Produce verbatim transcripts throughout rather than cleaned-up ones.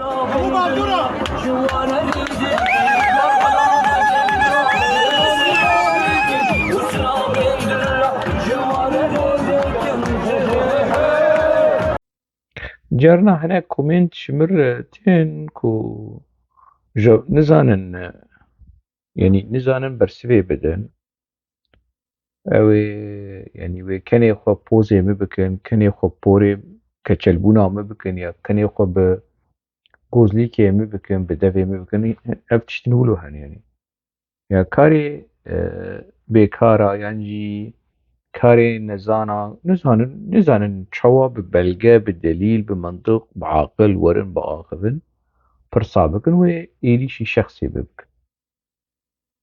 Carna hinek komênt ji mir, e, tên ku ji nizanin, e, yanî nizanin bersivê bidin. Ew ê, yanî wê kenê xwe pozê min bikin, kenê xwe porê keçelbûna min bikin ya kenê xwe bi gozlîkê min bikin, bi devê min bikin. Ev tiştin wilo hene yanî. Ya karê, e, bêkara yan jî karê nezana, nizanin, nizanin çawa bi belge, bi delîl, bi mintiq, bi aqil werin biaxivin, pirsa bikin wê êrîşî şexsê bikin.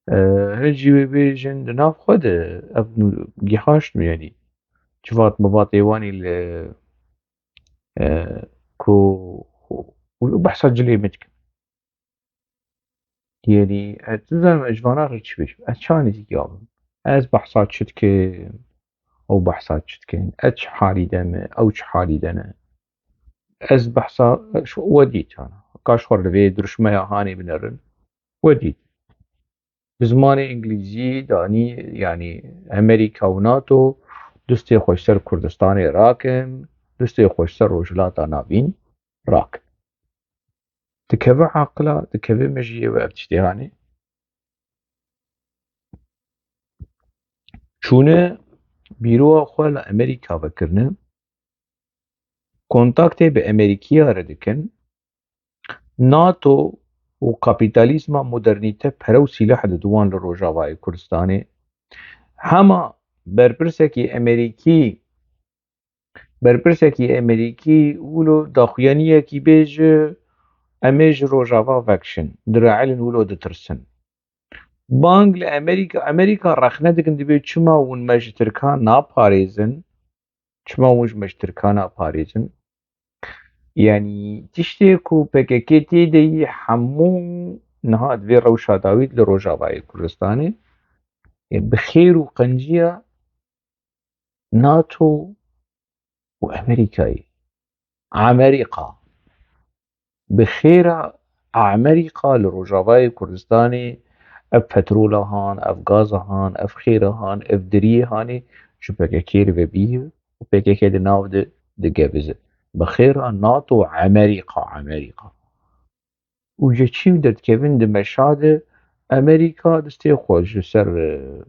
E, hin jî wê bêjin di nav xwe de ev nû-, gihaşt nû yanî. Civat mivatê wan ê li, e, ku û behsa cilê min dikin. Yanî, ez nizanim ez ji vana re çi bêjim. Ez çawa nêzîkiya bim? Ez behsa çi dikim? Ew behsa çi dikin? Ez çi halî de me? Ew çi halî de ne? Ez behsa, e, şu, we dît hana. Ka ji xwe re li vê dirûşmeya hanê binerin. We dît. Bi zimanê îngilîzî danî, yanî Amerîka û nato dustê xwe ji ser Kurdistanê rakin, dustê xwe ji ser Rojhilata Navîn rakin. Dikeve aqila, dikeve mejiyê we ev tiştê hanê? Çûne bîroya xwe li Amerîka vekirine, kontaktê bi Amerîkiya re dikin, nato û kapîtalîzma modernîte pere û sîleh didin wan li Rojavayê Kurdistanê. Hema berpirsekî Amerîkî, berpirsekî Amerîkî wilo daxuyaniyekî bêje, em ê ji Rojava vekişin, direelin wilo ditirsin. Bang li Amerîka, Amerîka rexne dikin, dibê çima hûn me ji Tirkan naparêzin? Çima hûn ji me ji Tirkan naparêzin? Yanî tiştê ku P K K tê de yî hemû niha di vê rewşa dawî li Rojavayê Kurdistanê, e, bi xêr û qenciya nato û Amerîkayê. Amerîka. Bi xêra Amerîka li Rojavayê Kurdistanê ev petrola han, ev gaza han, ev xêra han, ev diriyê hanê ji P K K re ve bî û P K K di nav de digevize. Bi xêra nato Amerîka, Amerîka. Û ji çî derdikevin di meşa de Amerîka distê xwe ji ser, e,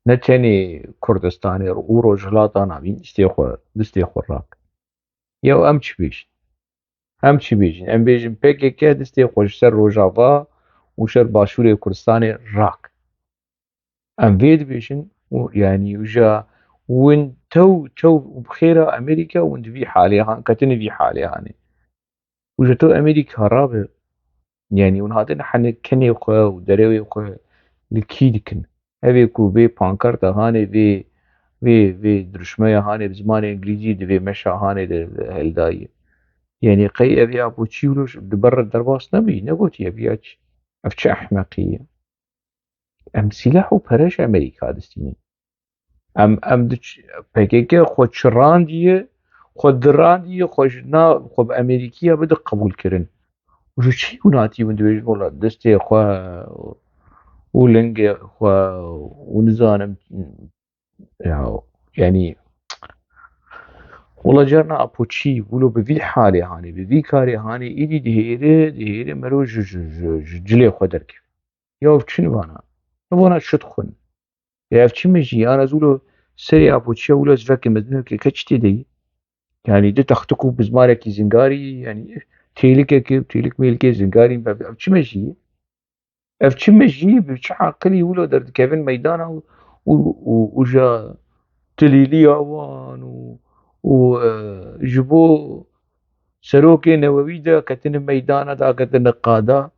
ne tenê Kurdistanê û Rojhilata Navîn distê xwe, distê xwe rak. Ya em çi bêjin? Em çi bêjin? Em bêjin P K K distê xwe ji ser Rojava û ser Başûrê Kurdistanê rak. Em vê dibêjin û, yanî, û ja win tew, tew û bi xêra Amerîka win di vî halê han, ketine vî halê hanê. Û ji to Amerîka rabe, yanî, hûn hatin hene kenê xwe û derewê xwe li kî dikin? Evê ku vê pankarta hanê, vê, vê, vê dirûşmeya hanê bi zimanê îngilîzî di vê meşa hanê de heldayî. Yanî qey evê apo çî wilo di ber re derbas nebî, negotî ev ya çi? Ev çi ehmeqî ye? Em sîleh û pere ji Amerîka distînin. Em, em di ç-, P K K xwe çirandiye, xwe dirandiye, xwe ji na, xwe bi Amerîkiya bide qebûl kirin. Ji çi hûn hatî min dibêjin, wela destê xwe û lingê xwe û nizanim, ya, yanî, wela carna apo çî, wilo bi vî halê hanê, bi vî karê hanê, îdî dihêre, dihêre mero ji, ji, ji, ji cilê xwe derkeve. Ya ev çi nivana? Nivana çi dixwin? Ya ev çi mejî? Yan ez wilo serê apoçiya wilo ez veke mezin ke, ke çi tê de ye? Yanî di textik û bizmarekî zingarî, yanî têlikekê û têlik mêlikê zingarî be, ev çi mejî ye? Ev çi mejî, bi çi aqilî wilo derdikevin meydana û, û, û, û ja tilîliya wan û, û, e, ji bo serokê newewî de ketine meydana, daketine qada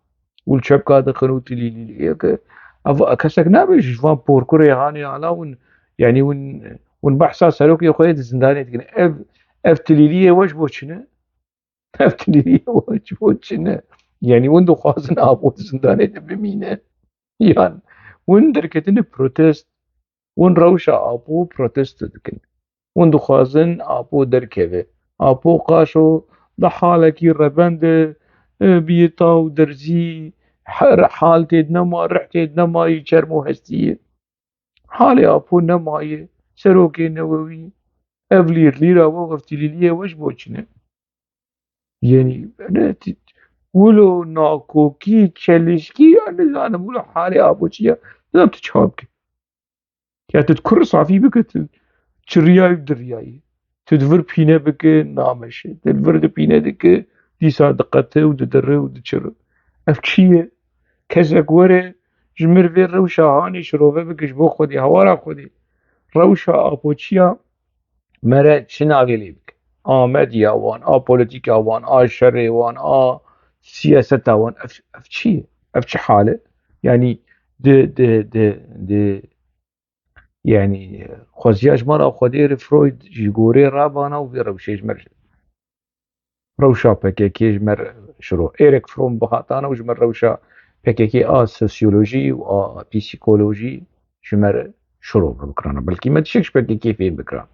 û li çepka dixin û tilîlî. Yeke, ev, kesek nabe ji van porkurê hanê ala hûn, yanî hûn, hûn behsa serokê xwe yê di zindanê dikin. Ev, ev tilîliyê we ji bo çi ne? Ev tilîliyê we ji bo çi ne? Yanî hûn dixwazin apo di zindanê de bimîne? Yan hûn derketine protest? Hûn rewşa apo protesto dikin. Hûn dixwazin apo derkeve. Apo qaşo di halekî reben de, e, biyê taw derzî, her hal têd nema, rih têd nemayî, çermo hestî ye. Halê Apo nemayê, serokê newewî, ev lîr lîra we, ev tîlîliyê we ji bo çi ne? Yenî, ne, ti-, wilo nakokî, çelişkî, ya nizanim, wilo halê Apo çi ya, nizam tu çawa bike. Ya tu kur safî bike, tu çiriyayî û diriyayî. Tu di vir pîne bike, nameşe. Tu di vir di pîne dike, dîsa diqete û didire û diçire. Ev çi ye? Kesek were, ji mir vê rewşa hanê şirove bike ji bo Xwedê, hawara Xwedê. Rewşa Apo çi ya, mere çi navê lê bike? A medya wan, a polîtîka wan, a şerê wan, a siyaseta wan. Ev, ev çi ye? Ev çi hal e? Yanî di, di, di, di, yanî xweziya ji me re Xwedê re Freud ji gorê rabana û vê rewşê ji me re rewşa P K K ji me re şiro. Êrek From bihatana û ji me rewşa P K K a sosyolojî û a psîkolojî ji me re şiro bikirana. Belkî me tişek ji P K K fêm bikira.